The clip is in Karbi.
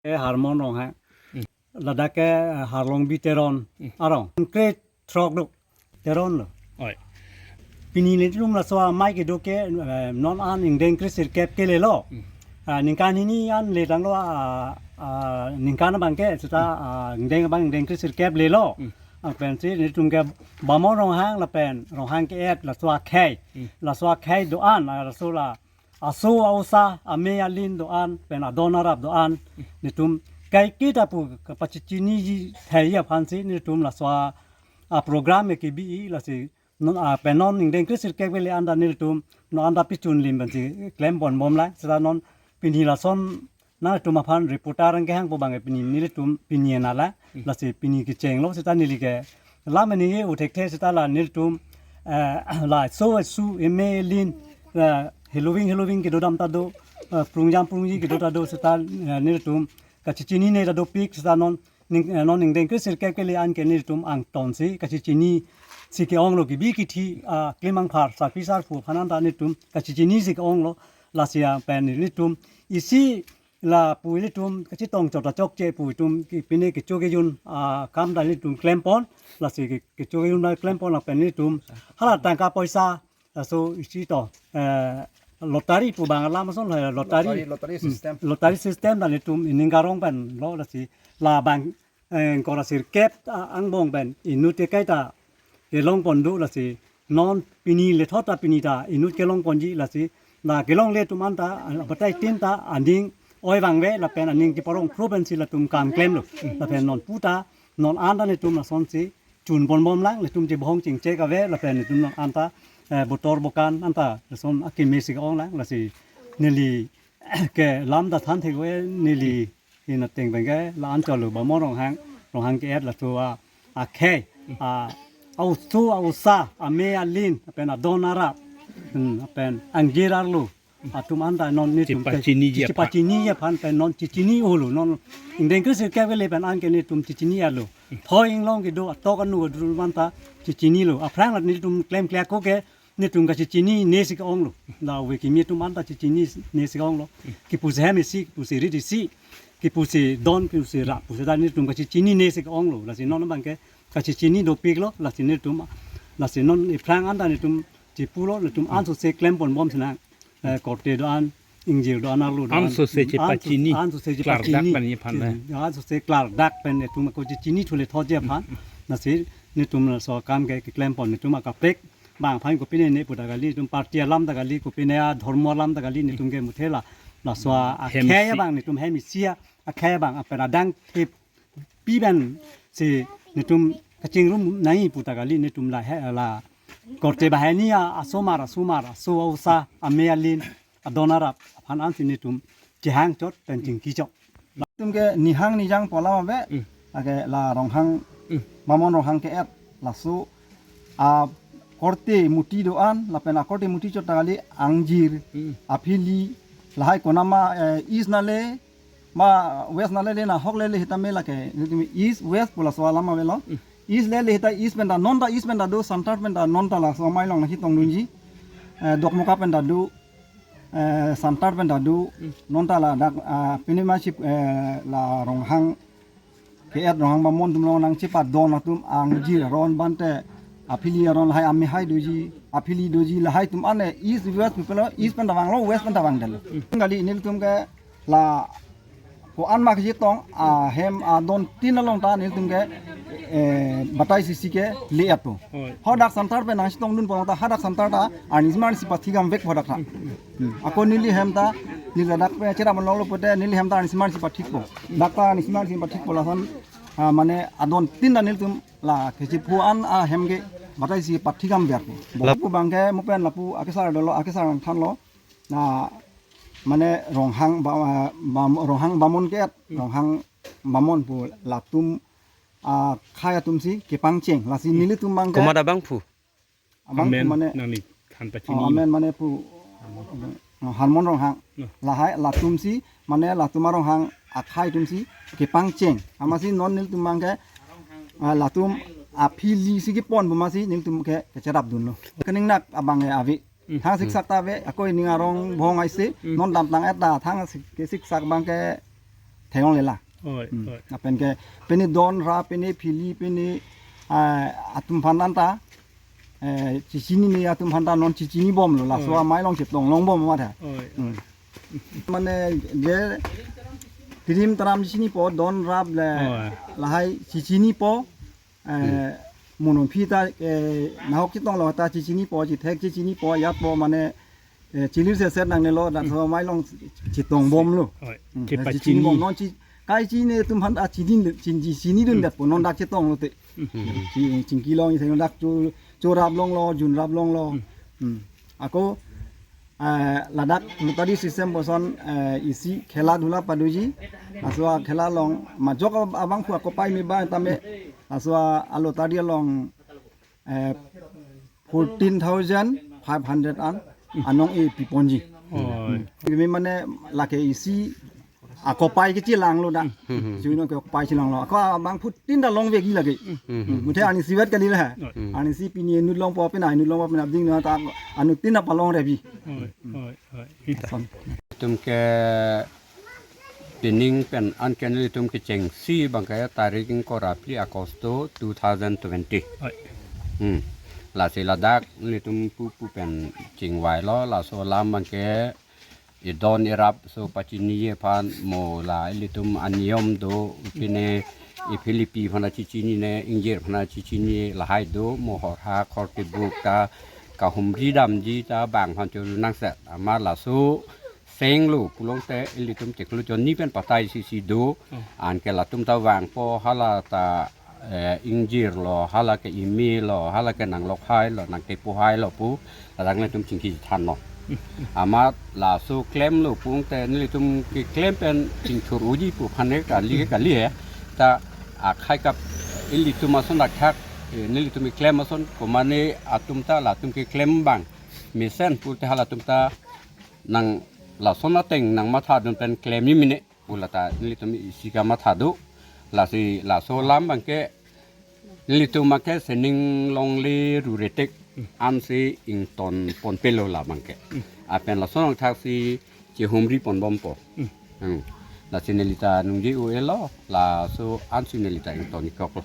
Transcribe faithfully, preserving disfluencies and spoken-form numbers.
Ke Harmon Ronghang. Hmm. Ladak ke, eh, Harlongbi Teron. Hmm. Arong. Kre throk do. Teron lo. Oi. Pini nelitum laso amei kedo ke, eh, non an ingdeng kre sirkep ke lelo. Hmm. Ah, ningkan hini an letanglo, ah, ah, ningkan abang ke, seta, ah, ingdeng abang ingdeng kre sirkep lelo. Hmm. Anpensi nelitum ke Bamon Ronghang lapen Ronghang ke-et laso akhei. Hmm. Laso akhei do-an, ah, laso la aso a-osa, amei alin do-an, pen adon arap do-an, nelitum kaiketa pu kapachechiniji thai aphansi nelitum laso a, a program ke kebi-i lasi non, a, pen non ingdeng kre sirkep kele anta nelitum non anta pichun lim pensi klem ponbom lang, seta non pini lason nangtum aphan reporter angkehang po abang pini nelitum pini nala, lasi pini kechenglo seta neli ke lam ani uthekthe seta la nelitum, eh, la so su eme lin, eh, heloving heloving kedo dam ta do, eh, prungjam prungji kedo ta do seta, eh, nelitum kachechinine ta dopik seta non ning, eh, non ingdeng kre sirkep kele an ke nelitum angtonsi kachechinisi ke-onglo kebi kithi, ah, klemangphar sarpi sarpo aphan anta nelitum kachechinisi ke-onglo lasi anpen nelitum isi lapu ilitum kachetong chot ta chokche pu itum ke pine kecho kejun, ah, kam ta ilitum klempon, lasi ke, kecho kejun ta klempon lapen ilitum hala tangka poisa, laso isi to, eh, lottery pu abang alam ason la lottery. Lottery, lottery Hmm. system. Lottery system ta ilitum ining karong pen lo lasi labang, eh, ingkoi ra sirkep, ah, angbong pen inut ke kaita kelong pon do lasi non pini lethot ta pini ta inut kelong ponji lasi la kelongle atum anta, ah, batai tin ta aning oi vangve lapen aning keparong pro pensi latum kam klemlo. Lapen non puta non anta nelitum lasonsi chun ponbom lang, nelitum chebohong chingchek ave lapen nelitum non anta, eh, botor bokan anta lason akeme si ke-ong lang lasi neli ke lam ta than thek-ve neli hin ateng pen ke la-an cholo Bamon Ronghang, Ronghang ke-et laso a, akhei, a, a-oso a-osa, amei alin, pen adon arap, hmm, pen angjir arlo atum anta non nelitum ke Chepachiniji aphan. Chepachiniji aphan pen non chechini-olo, non ingdeng kre sirkep kele pen an ke nelitum chechini-alo. Thoi inglong kedo atok anu kedo anta chechinilo. Aphrang la nelitum klemkle ako ke nelitum kachechinine si ke-onglo. La ove kimi atum anta chechinine si ke-onglo. Kipusi hem isi, kipusi rit isi, kipusi don, kipusi rap pusi ta nelitum kachechinine si ke-onglo. Lasi non abang ke kachechini dopiklo, lasi nelitum, lasi non iphrang anta nelitum chepulo, nelitum ansose klem ponbom sinang. Eh, korte do-an, ingjir do-an, arlo do-an. Ansose chepachini. Anso-, ansose chepachini. Klardak pen aphan, eh. Ansose klardak pen nelitum ako chechinithu lethotji aphan. Lasi nelitum laso akam ke keklem pon nelitum akaprek abang aphan kopine ne puta kali, nelitum party alam ta kali, kopine adhormo alam ta kali, nelitum ke muthela. Laso a, akhei abang nelitum hem isi akhei abang apen adang thip pi pensi nelitum kachingrum nai puta kali, nelitum la he la korte banghini a, asomar asomar, aso a-osa, amei alin, adon arap aphan ansi nelitum chehang chot pen chingki chot. Nelitum ke nihang nijang pu alam ave, Hmm. lake la Ronghang, Hmm. Bamon Ronghang ke-et laso a korte muti do-an, lapen akorte muti chot ta kali angjir, Hmm. aphili, lahai konama, eh, East nale, ma West nale le nahok lele sitame lake, nelitum East, West pu laso alam avelo. Hmm. East lele sita East pen ta non ta East pen ta do, Center pen ta non ta laso amei along nangchetongdunji. Eh, Dokmoka pen ta do, eh, Center pen ta do, Hmm. non ta ladak, ah, pini masi, eh, la Ronghang ke-et Ronghang Bamon atum along nangchepadon atum angjir aron bante aphili aron lahai amei hai doji, aphili doji lahai atum ane East West pu pulo East pen ta vanglo, West pen ta vangdetlo. Kali nelitum ke la ko-an ma kachetong ahem adon tin along ta nelitum ke, eh, batai sisi kele ato. Oi. Hadak Center pen nangchetongdun pu along ta hadak Center ta arnisi marnisi pathik damvek hadak ta. Hmm. Ako neli hem ta, neli ladak pen cherap longlo pute, neli hem ta arnisi marnisi pathikpo. Dak ta arnisi marnisi pathikpo lason, ah, mane adon tin ta nelitum la kachephu an ahem ke batai si pathik damverpo. Lap- Lapu abang ke mo pen lapu akesar dolo, akesar nangthanlo. Na mane Ronghang ba, ah, bam, Ronghang Bamon ke-et, Ronghang Bamon pu latum, ah, akhei atum si kepangcheng. Lasi nelitum abang ke Komat abang phu? Abang amen mane, nangli than pachini. Oh, amen mane pu, oh, Harmon Ronghang. Hmm. Lahai latum si, mane latum aronghang akhei atum si kepangcheng. Amatsi non nelitum abang ke, ah, latum aphili si kepon pu amatsi nelitum ke kecherapdunlo. Kening nak abang ke ave. Hmm. Thang siksak ta ave, ako ining arong bong aise, Hmm. non damtang-et ta, thang sik, kesiksak abang ke theklonglelang. Oi, hmm, oi. Lapen ke pini don ra, pini phili, pini, ah, atum aphan anta, eh, chichinine atum aphan ta non chichinibomlo, laso, oi, amei along chetong longbom matha. Oi, hmm, oi. Mane je kirim taram chichinipo, don rap le, oi, lahai chichinipo, eh, hmm, mono aphi ta, eh, nahok chetonglo ta chichinipo, chithek chichinipo, yatpo mane, eh, chilir seset nangnelo, laso amei along chetongbomlo. Oi. Hmm, chepachini. Chinibom non chi, kai chini atum aphan ta chini, chini, chinidun, hmm, detpo, non dak chetonglote. Hmm. Chi, chingki long, isi dak cho, chorap longlo, junrap longlo. Hmm. Hmm. Ako, eh, ladak lottery system puson, eh, isi khela dhula padoji. Laso akhela along majok ab-, abangphu akopai me ba tame. Laso alottery along, eh, fourteen thousand five hundred an anong-e piponji. Oi. Kimi mane lake isi akopai kechelanglo da. Hmm. Chuino ke akopai chelanglo. Ako abangphu tin ta longvekji lake. Hmm. Hmm. Muthe arnisi vet kali le ha. Hmm. Arnisi pini inut longpo, pini inut longpo, pini abding na ta anut tin ta palongrebi. Oi, oi, oi. Lason. Itum ke pining pen anke nelitum kechengsi abangke tarik ingkoi ra phli August two thousand twenty. Oi. Hmm. Lasi ladak nelitum pupu pen chingvailo, laso alam abangke idon irap aso pachiniji aphan mo la ilitum aniyom do, pine iphilipi aphan ta chichinine, ingjir aphan ta chichinine lahai do, mo horha khor tibuk ta kahumri damji ta bang aphan churu nangset. Amat laso senglo pulote ilitum chiklo jonni pen patai sisi do. Hmm. Anke latum ta vangpo hala ta, eh, ingjirlo, hala ke imelo, hala ke nanglokhailo, nangkepohailo pu ladak nelitum chingki thanlo. Hmm. Amat laso klemlo pulote nelitum keklem pen chingthur unji pu aphan ke kali ke kali, eh. Ta akhai kap ilitum ason akhak, eh, nelitum keklem ason komane atum ta latum keklem abang mesen pulote halatum ta nang lason ateng nangmathadun pen klemji mene pu lata nelitum isi kamatha do. Lasi laso alam abangke nelitum abangke sining longle ruretek ansi ington ponpelo la abangke. Lapen lason athaksi chehumri ponbompo. Hmm. Lasi neli ta ningje un-elo, laso ansi neli ta ington-ikoklo.